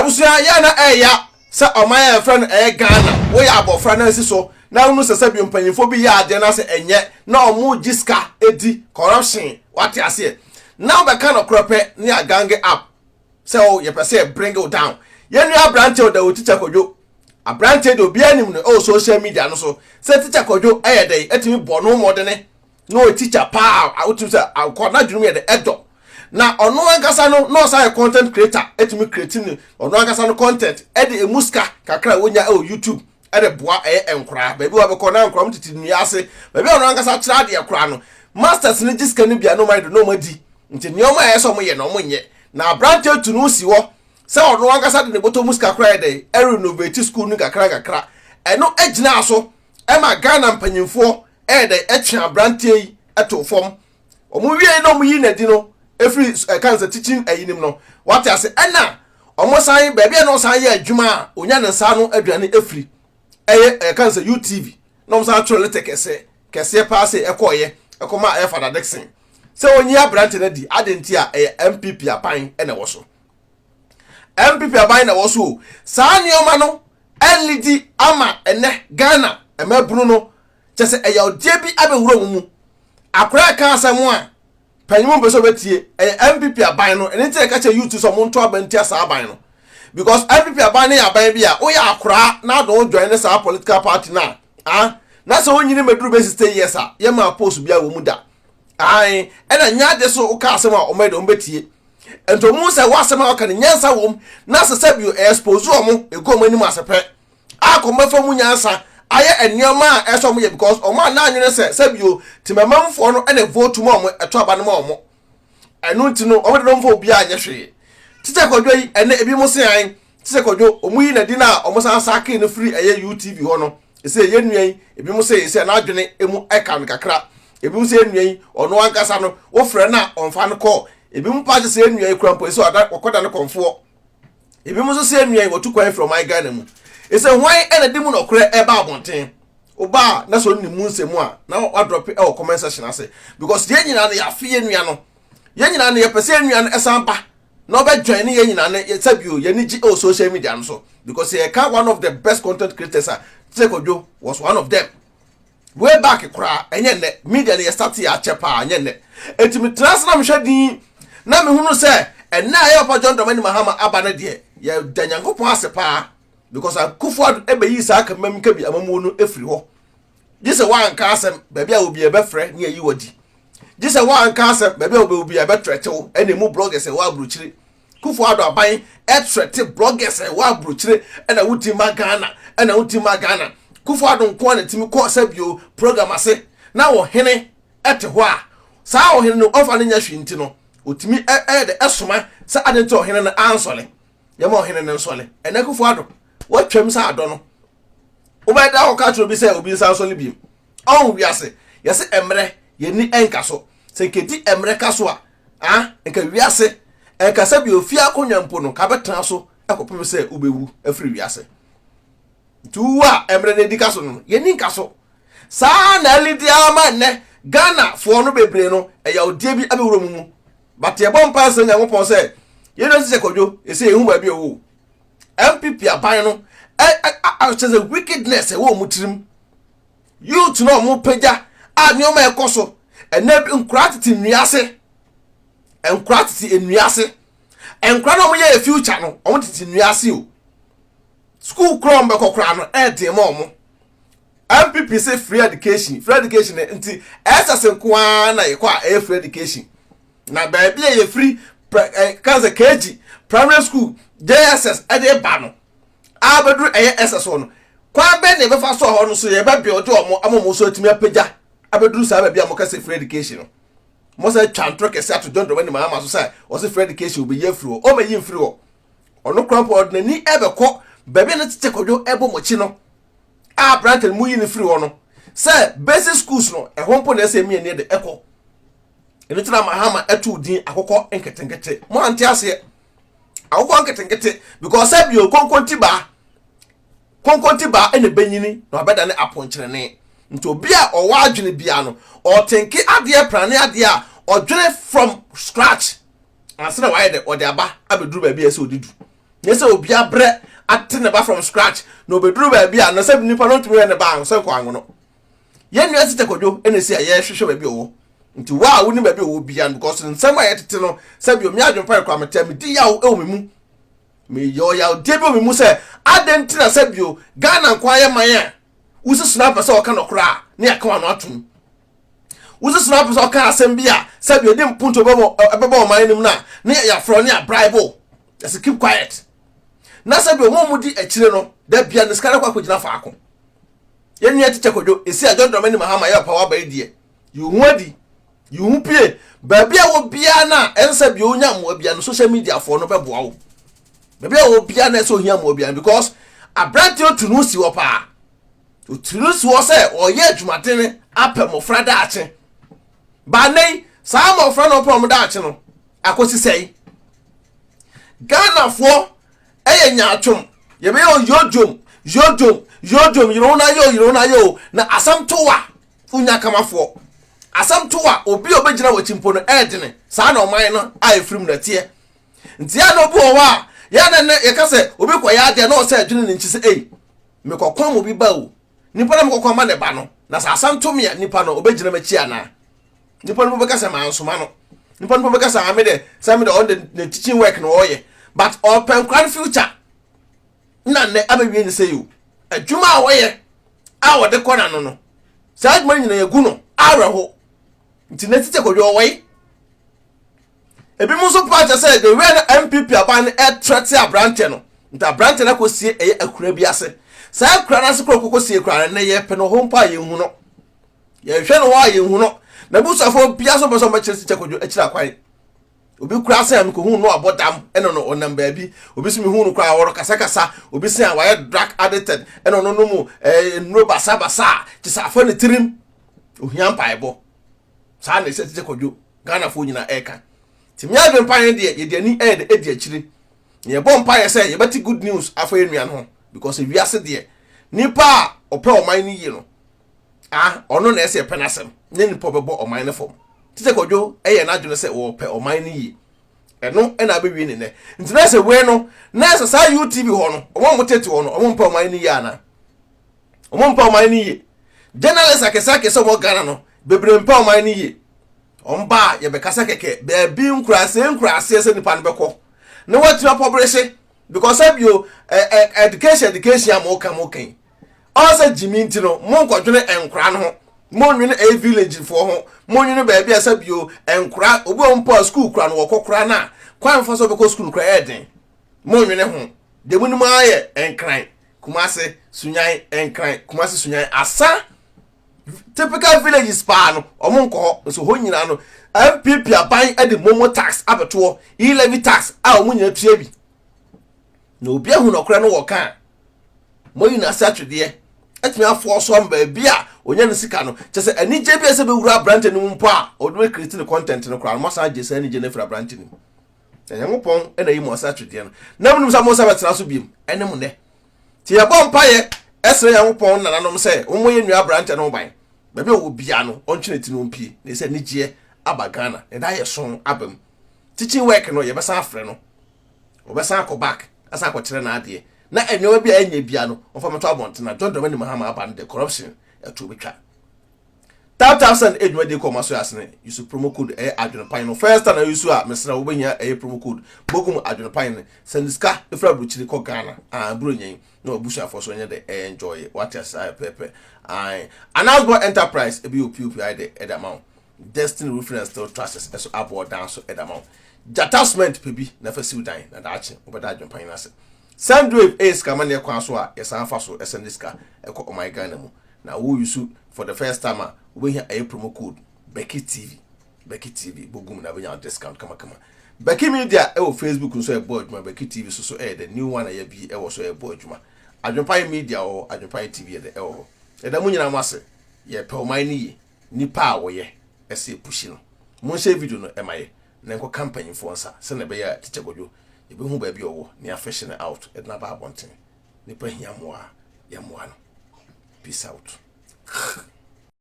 Abusua, yɛ na ɛya sɛ ɔman a yɛfrɛ no ɛyɛ Ghana, woyɛ abɔfra na asi so na wonu sɛ sɛ bio mpanyinfoɔ bi yɛ adeɛ na sɛ ɛnyɛ na ɔmo gye sika edi corruption, wate aseɛ, na wobɛka no korɔ pɛ ne a gang up sɛ o yɛpɛ sɛ bring you down. Yɛn nua aberanteɛ ɔda wɔ Teacher Kwadwo, aberanteɛ de obiara nim no ɛwɔ social media no so sɛ Teacher Kwadwo ɛyɛ dɛ ɛtumi bɔ no mmɔdene na ɔyɛ teacher paa a wotumi sɛ akɔ n'adwene mu yɛ de ɛdɔ na ɔno ankasa no na ɔsan yɛ content creator, ɛtumi create ne ɔno ankasa no content, ɛde emu sika kakra a wonya ɛwɔ YouTube ɛde boa ɛyɛ nkoraa. Baabi wa bɛkɔ na nkoraa mo tete nnua ase, baabi a ɔno ankasa kyerɛ adeɛ koraa no, masters no gye sika no bia na ɔmo ayɛ do na ɔmo adi. Nti nneɛma a ɛyɛ sɛ ɔmo yɛ na ɔmo nyɛ na aberanteɛ tu no si hɔ sɛ ɔno ankasa de ne bɔtɔ mu sika koraa yɛ dɛ ɛrenovate school no kakra kakra. Ɛno gyina so ɛma Ghana mpanyinfoɔ ɛyɛ dɛ ɛtwe aberanteɛ yi ɛto fam. Ɔmo wie na ɔmo yi n'adi no efiri ɛka sɛ teaching ɛyinim no, wate ase. Ɛna ɔmo san baabi a na ɔsan yɛ adwuma a onya ne nsa no aduane efiri ɛyɛ ɛka sɛ UTV, na ɔmo san atwerɛ letter kɛseɛ kɛseɛ paa sɛ ɛkɔɔyɛ ɛkɔma ɛyɛ Fadda Dickson sɛ onyi aberante no di adi. Nti a ɛyɛ NPP aban ɛna ɛwɔ so, NPP aban na ɛwɔ so o. Saa nneɛma no ɛlidi ama ɛnɛ Ghana ɛmɛbunu no kyɛ sɛ ɛyɛ ɔdeɛ bi abɛwura wɔn mu. Akora ɛka asɛm a panyin mpɛ sɛ ɔbɛtie ɛyɛ NPP aban no. Ɛne ti ɛka kyerɛ youth sɛ ɔmo nto aba ntia saa aban no, because NPP aban no yɛ aban bi a woyɛ akora na adɔn join ne saa political party na ah na sɛ wonyini mɛduru bɛ 60 years a yɛ maa post bi a wɔ mu da ae. Ɛna nya ade so woka asɛm a ɔmo yɛ de ɔmo bɛtie. Nti ɔmo sɛ wɔ asɛm a ɔka no nyansa wɔ mu na sɛ sɛ bio expose ɔmo egu ɔmo anim asɛpɛ a kɔmɛfa mu nyansa ayɛ nneɛma a ɛsɛ ɔmo yɛ, because ɔmo a n'anwene sɛ sɛbio tìmɛmɛmfoɔ no ɛna vote mu a ɔmo ɛto aba no ma ɔmo. Ɛno nti no ɔmo de no mfa obiara anyɛ hwee. Teacher Kwadwo yi, ɛnɛ ebi mo se an Teacher Kwadwo ɔmo yi n'adi na ɔmo san sack no firi ɛyɛ UTV hɔ no, ɛsɛ yɛ nua yi, ebi mo se ɛsɛ n'adwene emu ɛka no kakra. Ebi mo se yɛ nua yi ɔno ankasa no wofrɛ no a ɔnfa no kɔɔ. Ebi mo pa sɛ yɛ nua yi kura mpo ɛsɛ ɔda ɔkɔda no kɔnfoɔ. Ebi mo nso sɛ yɛ nua yi wɔtu kwan firi ɔman Ghana mu. Ɛsɛ hwan ɛna di mu nɔkorɛ ɛba abɔnten ɔbaa na sɛ ɔne mu nsɛm a na wadrop ɛwɔ comment section ase, because yɛn nyinaa no yɛafe yɛn nua no, yɛn nyinaa no yɛpɛ sɛ yɛn nua no ɛsan ba na ɔbɛ join ne yɛn nyinaa no sɛbio yɛn ni gye ɛwɔ social media no so, because yɛka one of the best content creators a, Teacher Kwadwo was one of them way back koraa. Ɛnyɛ nnɛ media no yɛ start yɛ akyɛ paa, ɛnyɛ nnɛ. Eti mi tena ase na mi hwɛ din na mi hunu sɛ ɛnɛ a yɛ papa John Dramani Mahama aba no deɛ, yɛda Nyankopɔn ase paa, because Akufo Addo ɛbɛyi saa kamam kabi amamuo no efiri hɔ. Gye sɛ wanka asɛm baabi a obi ɛbɛfrɛ ne ayi wɔ di, gye sɛ wanka asɛm baabi a obi ɛbɛtrɛtew. Ɛna emu bloggers ɛwɔ aburokyire, Akufo Addo aban ɛtrɛte bloggers ɛwɔ aburokyire, ɛna wuti ma Ghana, ɛna wuti ma Ghana. Akufo Addo nko na timi kɔ sɛbio program ase na ɔhene ɛte hɔ a saa ɔhene no ɔfa no nya hwee, nti no otumi ɛyɛ de ɛsoma sɛ ade nti ɔhene no ansɔle yɛma ɔhene no nsɔle. Ɛnɛ Akufo Addo wɔatwam sɛ adɔ no wobɛda hɔ ka kyerɛ obi sɛ obi nsa nsɔle biem. Ɔho wiase yɛsɛ mmerɛ yɛni ɛnka so sɛ nkɛdi mmerɛ ka so a ah nka wiase ɛnka sɛ bi ofie akonnwa mpo no ka bɛtena so ɛkɔpem sɛ wobɛwu afiri wiase. Nti wowu a mmerɛ no adi ka so no yɛni nka so saa na ɛledi ama nnɛ Ghanafoɔ no bebree no ɛyɛ ɔdeɛ bi abɛwura mu mu. But yɛbɔ mpa sɛ Nyankopɔn sɛ yɛn no sɛ Kwadwo ɛsɛ yɛhu baabi a ɛwɔ. NPP aban no ɛ kyɛ sɛ wickedness ɛwɔ wɔn tirim. Youth na wɔn pagya a nneɛma ɛkɔ so ɛnɛ, nkura tete nnua ase, nkura tete nnua ase, nkura na wɔn yɛ future no wɔn tete nnua ase o. School kura wɔn bɛkɔ kura no ɛɛden ma wɔn. NPP sɛ free education, free education, nti SHS nko ara na yɛkɔ a ɛyɛ free education. Na baabi a yɛ free ɛ kan sɛ KG, primary school, JSS ɛde ba no abɛduru ɛyɛ SS hɔ no, kwan bɛn na yɛbɛfa so hɔ no so yɛbɛ build wɔn ama wɔn so atumi apagya abɛduru saa baabi a wɔka sɛ free education no? Mo sɛ twa ntorɔ kɛse ato John Dramani Mahama so sɛ ɔsɛ free education obeyi afiri hɔ, ɔmɛyi mfiri hɔ. Ɔno kora mpo ɔde n'ani ɛbɛkɔ baabi a ne tete Kwadwo ɛbɔ mo akyi no a aberante no mu yi ne firi hɔ no sɛ basic schools no ɛhɔ mpo na ɛsɛ mmienu de ɛkɔ. Ɛno nti na Mahama ɛto din akokɔ nketenkete. Mo ante aseɛ, akokɔ nketenkete, because sɛ bio konkonti baa, konkonti baa ɛna bɛnyini na ɔbɛda ne apɔnkyerɛne. Nti obi a ɔwɔ adwene bia no ɔtenke adeɛ prane adeɛ a ɔdwene from scratch ansa na wayɛ dɛ ɔde aba abɛduru baabi a ɛsɛ ɔde du. Nyɛ sɛ obi abrɛ ate ne ba from scratch na obeduru baabi a na sɛ nipa no ntumi yɛ ne ba sɛ nkɔ anwono. Yɛn nua Tita Kwadwo na esi a yɛrehwehwɛ baabi ɔwɔ. Nti wo a wonim baabi ɔwɔ bia no because nsɛm a yɛtete no sɛ bi omi adwempa rekora mete a medi yaw wɔ me mu. Meyɛ ɔyawdeɛ bi wɔ me mu sɛ adɛn nti na sɛ bio Ghana nko ayɛ man a wosi so na apɛ sɛ ɔka nɔkorɛ a ne yɛaka wano atom. Wosi so na apɛ sɛ ɔka asɛm bi a sɛ bio ɛde mpuntuo bɛbɔ ɔman no mu no a ne yɛafrɛ ne abribe wo. Yɛsɛ keep quiet. Na sɛ bio mo a modi akyire no da bia ne sika no kɔ akɔgyina faako. Yɛn nua Tikya Kwadwo, esi a John Dramani Mahama yɛ papa waba yi deɛ, yi wo ho adi, yi wo ho pue. Baabi a wɔ biara no a ɛnsɛ bi onya mmoa biara no, social media foɔ no bɛboa wo. Baabi a wɔ biara no ɛsɛ ohia mmoa biara because aberanteɛ otu no si hɔ paa. Otu no si hɔ sɛ ɔyɛ adwumaden apɛ mmɔfra daakye. Baanɛ yi, saa mmɔfra na ɔpɛ wɔn daakye no, akɔsi sɛe. Ghanafoɔ ɛyɛ nyaatwom yɛbɛyɛ o yodwom yodwom yodwom yere wo na yɛ o yere wo na yɛ o na asɛm to wa wonya kamafoɔ asɛm to wa obi a ɔbɛgyina w'akyi mpo no ɛɛdene saa na ɔman no a ɛfiri mu na ɛteɛ nti yɛ na obi wɔ hɔ a yɛ na nɛ yɛka sɛ obi kɔyɛ adeɛ na ɔsɛ adwene ne nkyi sɛ ei mekɔkɔ ama obi ba o nipa na mekɔkɔ ama ne ba no na sɛ asɛm to me a nipa no ɔbɛgyina m'akyi anaa nipa no bɛka sɛ mansoma no nipa no bɛka sɛ ame dɛ sɛ me dɛ ɔno de ne teaching work na ɔyɛ but ɔpɛ nkora no future na nnɛ abɛwie ne sɛ yi o adwuma a wɔyɛ a wɔde kɔ n'ano no saa adwuma no nyinaa yɛgu no awerɛho nti na tete kɔdwo ɔwɔ yi ebinom nso pa kyɛ sɛ the way na npp aban no ɛtrɛte aberanteɛ no nti aberanteɛ no akɔsie ɛyɛ akura bi ase saa akura no ase kora kɔkɔsie kora no nnɛ yɛpɛ no hɔ mpo a yɛnhu no Yɛhwɛ no hɔ a yɛnhu no. N'abusuafoɔ biara nso mpɛ sɛ wɔbɛkyerɛ Tikya Kwadwo akyiri akwan. Obi koraa sɛ mekɔhu no abɔ dam ɛna no ɔnam baabi. Obi sɛ mehu no koraa ɔrekasakasa. Obi sɛ a wayɛ drug addicted ɛna ɔno nom eh, nnuro basabasa a kyɛ sɛ afa ne tirim. Ohia mpaebɔ. Saa na ɛsɛ Tikya Kwadwo Ghanafoɔ nyinaa ɛreka. Nti me adwene pa yɛn deɛ yɛde ani ɛyɛ de ɛdi akyire. Na yɛbɔ mpaeɛ sɛ yɛbɛte good news afa yɛn nua no ho because wiase deɛ nipa a ɔpɛ ɔman no yie no Ah, ɔno na ɛsɛ yɛpɛ n'asɛm, nyɛ nipa ɔbɛbɔ ɔman no fam. Te sɛ Kwadwo yɛ n'adwene sɛ wɔpɛ ɔman no yie. Ɛno na abɛwie ne nnɛ. Nti na sɛ wei no, na ɛsɛ saa UTV hɔ no, wɔn a wɔtete hɔ no, wɔn mpɛ ɔman no yie anaa? Wɔn mpɛ ɔman no yie. Journalists akɛse akɛse a wɔwɔ Ghana no, bebree mpɛ ɔman no yie. Wɔn ba a yɛbɛkasa kɛkɛ, baabi nkuraaseɛ nkuraaseɛ sɛ nipa no bɛkɔ na watumi apɔbrehye because ebio education education a mo ka mo kan Ɔn sɛ gyimi nti no mo nkɔdwene nkora no ho, mo nwene ɛyɛ village foɔ ho, mo nwene baabi a sɛ bio nkora, obi wɔ mpo a school kora no wɔkɔ kora no a, kwan fa so bɛkɔ school kora ɛyɛ den. Mo nwene ho. Deɛ mo nim ara yɛ Nkran, Kumase, Sunyan, Nkran, Kumase, Sunyan, asa typical villages paa no, ɔmo nkɔ hɔ, nso hɔ nyinaa no, NPP aban de momo tax abɛtoɔ, e-levy tax a ɔmo nyinaa tua bi. Na obi ahu nɔkorɛ no wɔ ka a, moayi n'ase atwedeɛ atumi afoɔ so ama baabi a ɔnya ne sika no kyɛ sɛ anigye bi a sɛ bɛwura aberante no mu mpo a ɔde bɛkreti ne content no koraa no moasan agye saa anigye no afiri aberante no mu na nyankopɔn na ayi mo ase atwedeɛ no na monim sɛ mo nsa bɛtena so biom ɛne mo nɛ nti yɛbɔ mpayɛ ɛsrɛ nyankopɔn nananom sɛ wɔmmɔ yɛ nua aberante no ho ban baabi a ɔwɔ biara no ɔntwe ne ti no ɔmpie na ɛsɛ anigyeɛ aba Ghana na ɛda yɛ so aba mu teaching work no yɛbɛsan afrɛ no Ɔbɛsan akɔ back asan akɔkyerɛ n'adeɛ na nneɛma bi a ɛnyɛ bia no ɔmfa mɛto abɔnten na John Dramani Mahama aba no de corruption ɛto bɛtwa. Tap tap send edwuma di kɔ ma so asene use promo code ɛyɛ adwene pan no first time na use a mesrɛ wobɛhia ɛyɛ promo code bogum adwene pan no send sika efiri aburokyiri kɔ Ghana ah buro nyɛn na wabusuafoɔ so nyɛ dɛ ɛyɛ enjoy wate ase ayɛ pɛpɛ ae Anasbo Enterprise ebi yɛ opiopio ayɛ dɛ ɛde ama wo Destiny Roofing and Steel Trusses ɛso aboɔ dan so ɛda ma wo. Gyata cement pɛ bi na fa siw dan na daakye wobɛda adwempa nyina ase. Sendwave ɛyɛ sika amaneɛ kwan so a yɛsan fa so ɛsɛnde sika ɛkɔ ɔman Ghana mu. Na wo use for the first time a wobɛhia ɛyɛ promo code Becky TV Becky TV bɔ gum na wobɛnya wo discount kamakama. Becky Media ɛwɔ Facebook nso ɛbɔ adwuma Becky TV so so ɛyɛ the new one a yɛabie ɛwɔ so ɛbɔ adwuma. Adwempa Media wɔ hɔ Adwempa TV yɛdɛ ɛwɔ hɔ. Yɛda mo nyinaa mo ase yɛpɛ ɔman no yie. Nipa a wɔyɛ ɛsɛ pushi no monhyɛ video no ɛma yɛ na ɛnkɔ ka mpanyinfoɔ nsa sɛnea ɛbɛyɛ a teacher Kwadwo yɛbɛhu baabi a ɔwɔ na yɛafɛhye no out ɛde no aba abɔnten nipa hia mmoa a yɛmmoa no peace out.